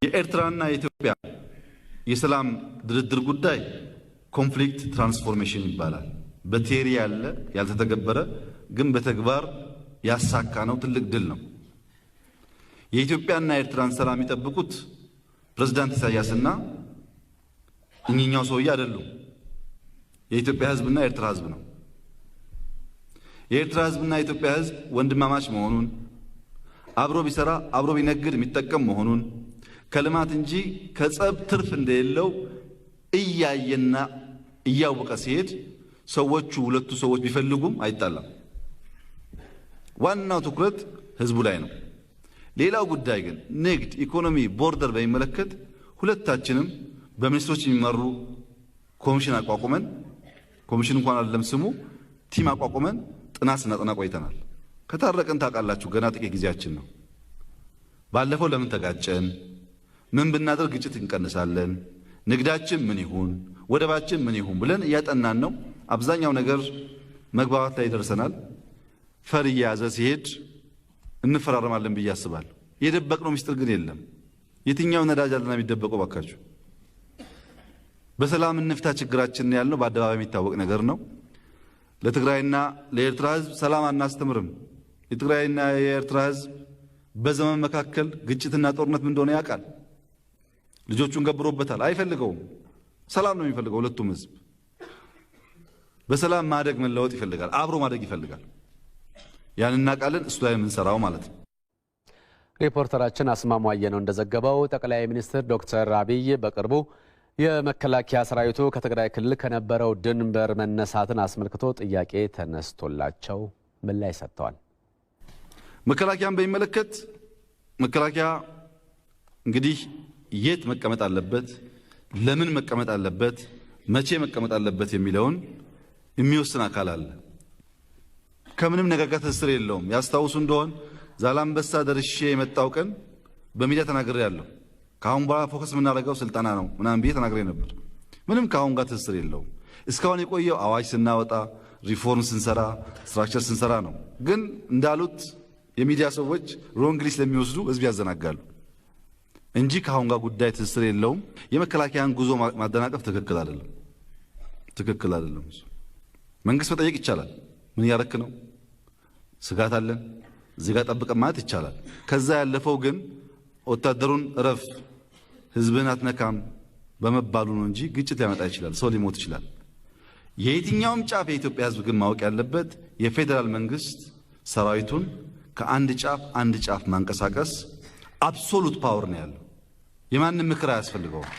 የኤርትራና የኢትዮጵያ የሰላም ድርድር ጉዳይ conflict transformation ይባላል። በ theory ያለ ያልተተገበረ ግን በተግባር ያሳካ ነው። ትልቅ ድል ነው። የኢትዮጵያና የኤርትራን ሰላም የሚጠብቁት ፕሬዝዳንት ኢሳያስና እኚኛው ሰውዬ አይደሉም። የኢትዮጵያ ሕዝብና የኤርትራ ሕዝብ ነው። የኤርትራ ሕዝብና የኢትዮጵያ ሕዝብ ወንድማማች መሆኑን፣ አብሮ ቢሰራ አብሮ ቢነግድ የሚጠቀም መሆኑን፣ ከልማት እንጂ ከጸብ ትርፍ እንደሌለው እያየና እያወቀ ሲሄድ ሰዎቹ ሁለቱ ሰዎች ቢፈልጉም አይጣላም። ዋናው ትኩረት ህዝቡ ላይ ነው። ሌላው ጉዳይ ግን ንግድ፣ ኢኮኖሚ፣ border በሚመለከት ሁለታችንም በሚኒስትሮች የሚመሩ ኮሚሽን አቋቁመን፣ ኮሚሽን እንኳን አይደለም ስሙ፣ team አቋቁመን ጥናት ስናጠና ቆይተናል። ከታረቅን ታውቃላችሁ ገና ጥቂት ጊዜያችን ነው። ባለፈው ለምን ተጋጨን? ምን ብናደርግ ግጭት እንቀንሳለን? ንግዳችን ምን ይሁን፣ ወደባችን ምን ይሁን ብለን እያጠናን ነው። አብዛኛው ነገር መግባባት ላይ ደርሰናል። ፈር እየያዘ ሲሄድ እንፈራረማለን ብዬ አስባለሁ። የደበቅነው ምስጢር ግን የለም። የትኛው ነዳጅ አለና የሚደበቀው? ባካችሁ በሰላም እንፍታ ችግራችንን ያልነው በአደባባይ የሚታወቅ ነገር ነው። ለትግራይና ለኤርትራ ሕዝብ ሰላም አናስተምርም። የትግራይና የኤርትራ ሕዝብ በዘመን መካከል ግጭትና ጦርነት ምን እንደሆነ ያውቃል። ልጆቹን ገብሮበታል። አይፈልገውም። ሰላም ነው የሚፈልገው። ሁለቱም ሕዝብ በሰላም ማደግ መለወጥ ይፈልጋል። አብሮ ማደግ ይፈልጋል። ያን እናውቃለን። እሱ ላይ የምንሰራው ማለት ነው። ሪፖርተራችን አስማማው አየነው እንደዘገበው ጠቅላይ ሚኒስትር ዶክተር አብይ በቅርቡ የመከላከያ ሰራዊቱ ከትግራይ ክልል ከነበረው ድንበር መነሳትን አስመልክቶ ጥያቄ ተነስቶላቸው ምላሽ ሰጥተዋል። መከላከያን በሚመለከት መከላከያ እንግዲህ የት መቀመጥ አለበት፣ ለምን መቀመጥ አለበት፣ መቼ መቀመጥ አለበት የሚለውን የሚወስን አካል አለ። ከምንም ነገር ጋር ትስስር የለውም። ያስታውሱ እንደሆን ዛላምበሳ ደርሼ የመጣው ቀን በሚዲያ ተናግሬ ያለሁ ከአሁን በኋላ focus የምናደርገው ስልጠና ነው ምናምን ብዬ ተናግሬ ነበር። ምንም ከአሁን ጋር ትስስር የለውም። እስካሁን የቆየው አዋጅ ስናወጣ፣ ሪፎርም ስንሰራ፣ structure ስንሰራ ነው። ግን እንዳሉት የሚዲያ ሰዎች wrongly ስለሚወስዱ ህዝብ ያዘናጋሉ እንጂ ከአሁን ጋር ጉዳይ ትስስር የለውም። የመከላከያን ጉዞ ማደናቀፍ ትክክል አይደለም፣ ትክክል አይደለም። መንግስት መጠየቅ ይቻላል። ምን እያረክ ነው? ስጋት አለን፣ እዚህ ጋር ጠብቀን ማለት ይቻላል። ከዛ ያለፈው ግን ወታደሩን እረፍ፣ ህዝብን አትነካም በመባሉ ነው እንጂ ግጭት ሊያመጣ ይችላል፣ ሰው ሊሞት ይችላል። የየትኛውም ጫፍ የኢትዮጵያ ህዝብ ግን ማወቅ ያለበት የፌዴራል መንግስት ሰራዊቱን ከአንድ ጫፍ አንድ ጫፍ ማንቀሳቀስ absolute power ነው ያለው። የማንም ምክር አያስፈልገውም።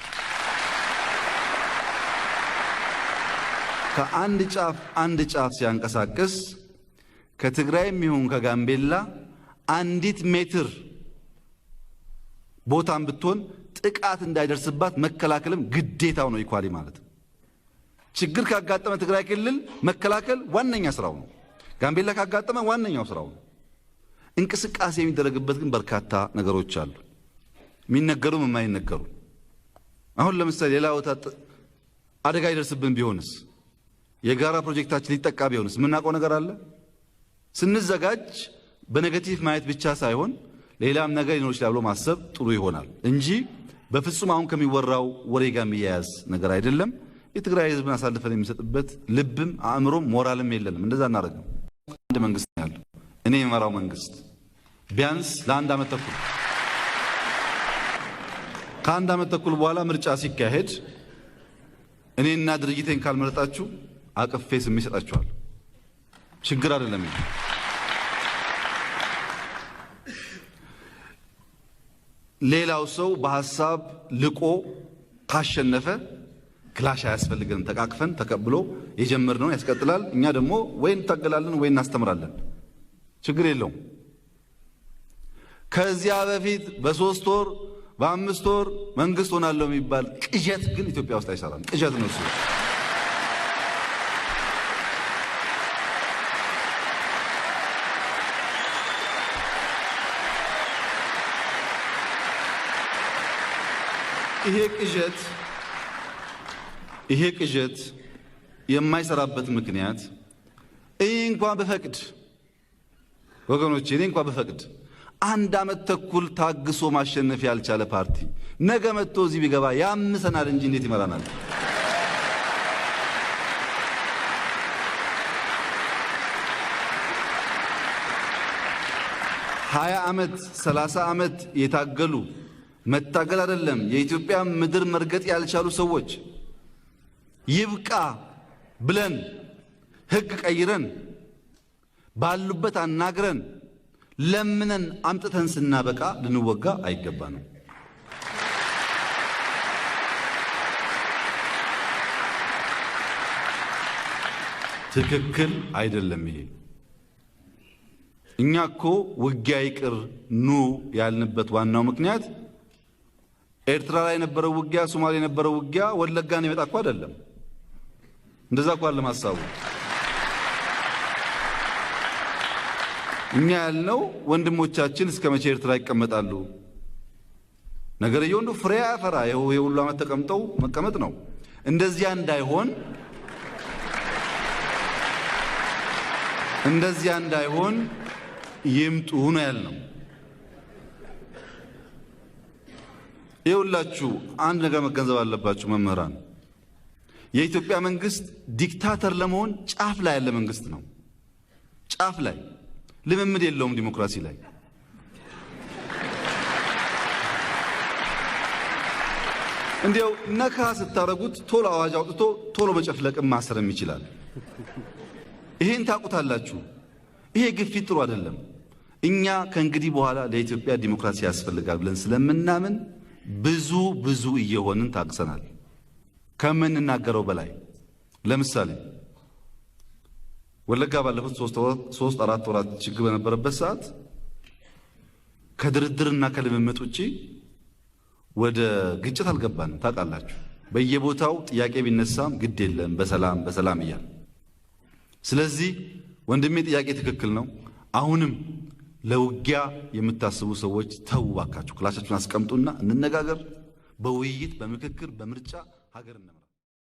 ከአንድ ጫፍ አንድ ጫፍ ሲያንቀሳቅስ ከትግራይም ይሁን ከጋምቤላ አንዲት ሜትር ቦታም ብትሆን ጥቃት እንዳይደርስባት መከላከልም ግዴታው ነው። Equally ማለት ነው። ችግር ካጋጠመ ትግራይ ክልል መከላከል ዋነኛ ስራው ነው። ጋምቤላ ካጋጠመ ዋነኛው ስራው ነው። እንቅስቃሴ የሚደረግበት ግን በርካታ ነገሮች አሉ፣ የሚነገሩም የማይነገሩ። አሁን ለምሳሌ ሌላ ቦታ አደጋ ይደርስብን ቢሆንስ፣ የጋራ ፕሮጀክታችን ሊጠቃ ቢሆንስ የምናውቀው ነገር አለ? ስንዘጋጅ በ negative ማየት ብቻ ሳይሆን ሌላም ነገር ሊኖር ይችላል ብሎ ማሰብ ጥሩ ይሆናል እንጂ በፍጹም አሁን ከሚወራው ወሬ ጋር የሚያያዝ ነገር አይደለም። የትግራይ ሕዝብን አሳልፈን የሚሰጥበት ልብም አእምሮም ሞራልም የለንም። እንደዛ እናደርግም። አንድ መንግስት ነው ያለው። እኔ የመራው መንግስት ቢያንስ ለአንድ ዓመት ተኩል፣ ከአንድ ዓመት ተኩል በኋላ ምርጫ ሲካሄድ እኔና ድርጅቴን ካልመረጣችሁ አቅፌ ስሜ ይሰጣችኋል። ችግር አይደለም። ሌላው ሰው በሀሳብ ልቆ ካሸነፈ ክላሽ አያስፈልገንም። ተቃቅፈን ተቀብሎ የጀመርነውን ያስቀጥላል። እኛ ደግሞ ወይ እንታገላለን ወይ እናስተምራለን። ችግር የለውም። ከዚያ በፊት በ3 ወር በ5 ወር መንግስት ሆናለሁ የሚባል ቅዠት ግን ኢትዮጵያ ውስጥ አይሰራም። ቅዠት ነው እሱ። ይሄ ቅዠት ይሄ ቅዠት የማይሰራበት ምክንያት እኔ እንኳን ብፈቅድ ወገኖቼ፣ እኔ እንኳን ብፈቅድ አንድ ዓመት ተኩል ታግሶ ማሸነፍ ያልቻለ ፓርቲ ነገ መጥቶ እዚህ ቢገባ ያምሰናል እንጂ እንዴት ይመራናል? ሀያ ዓመት 30 ዓመት የታገሉ፣ መታገል አይደለም የኢትዮጵያ ምድር መርገጥ ያልቻሉ ሰዎች ይብቃ ብለን ሕግ ቀይረን ባሉበት አናግረን ለምነን አምጥተን ስናበቃ ልንወጋ አይገባንም። ትክክል አይደለም ይሄ። እኛ እኮ ውጊያ ይቅር ኑ ያልንበት ዋናው ምክንያት ኤርትራ ላይ የነበረው ውጊያ፣ ሶማሌ የነበረው ውጊያ ወለጋን የመጣ እኮ አይደለም። እንደዛ እኮ አይደለም ሀሳቡ። እኛ ያልነው ወንድሞቻችን እስከ መቼ ኤርትራ ይቀመጣሉ? ነገርየው እንደው ፍሬ አያፈራ። ይኸው የሁሉ ዓመት ተቀምጠው መቀመጥ ነው። እንደዚያ እንዳይሆን ይምጡ ነው ያልነው። ይኸውላችሁ አንድ ነገር መገንዘብ አለባችሁ መምህራን። የኢትዮጵያ መንግስት dictator ለመሆን ጫፍ ላይ ያለ መንግስት ነው። ጫፍ ላይ፣ ልምምድ የለውም ዲሞክራሲ ላይ። እንዲያው ነካ ስታረጉት ቶሎ አዋጅ አውጥቶ ቶሎ መጨፍለቅም ማሰርም ይችላል። ይሄን ታውቁታላችሁ። ይሄ ግፊት ጥሩ አይደለም። እኛ ከእንግዲህ በኋላ ለኢትዮጵያ ዲሞክራሲ ያስፈልጋል ብለን ስለምናምን ብዙ ብዙ እየሆንን ታግሰናል፣ ከምንናገረው በላይ። ለምሳሌ ወለጋ ባለፉት 3-4 ወራት ችግር በነበረበት ሰዓት ከድርድርና ከልምምጥ ውጪ ወደ ግጭት አልገባንም። ታውቃላችሁ። በየቦታው ጥያቄ ቢነሳም ግድ የለም በሰላም በሰላም እያልን። ስለዚህ ወንድሜ ጥያቄ ትክክል ነው። አሁንም ለውጊያ የምታስቡ ሰዎች ተው ባካችሁ፣ ክላሻችሁን አስቀምጡና እንነጋገር። በውይይት፣ በምክክር፣ በምርጫ ሀገር እንምራ።